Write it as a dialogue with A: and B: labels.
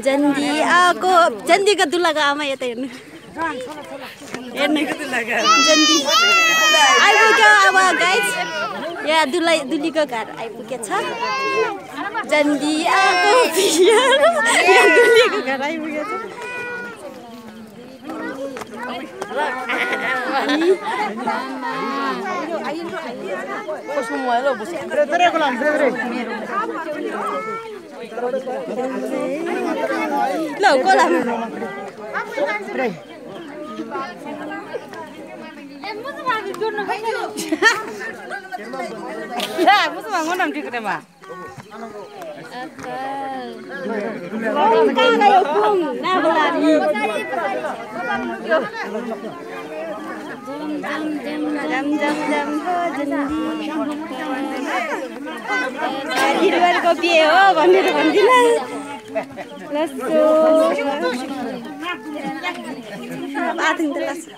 A: जन्दी आको जन्दीको दुलाको आमा यता हेर्नु जन्दी आइपुग्यो अब गाइस यहाँ दुलीको घर आइपुगेछ जन्दी आको यहाँ दुलीको घर आइपुगेछ Lo, kolam.
B: Ya, musuh bangun nanti kita mah.
A: Kayo kung nabalari. Jam di luar kopi ho भन्दिला लस्सो आथिन त लस्सो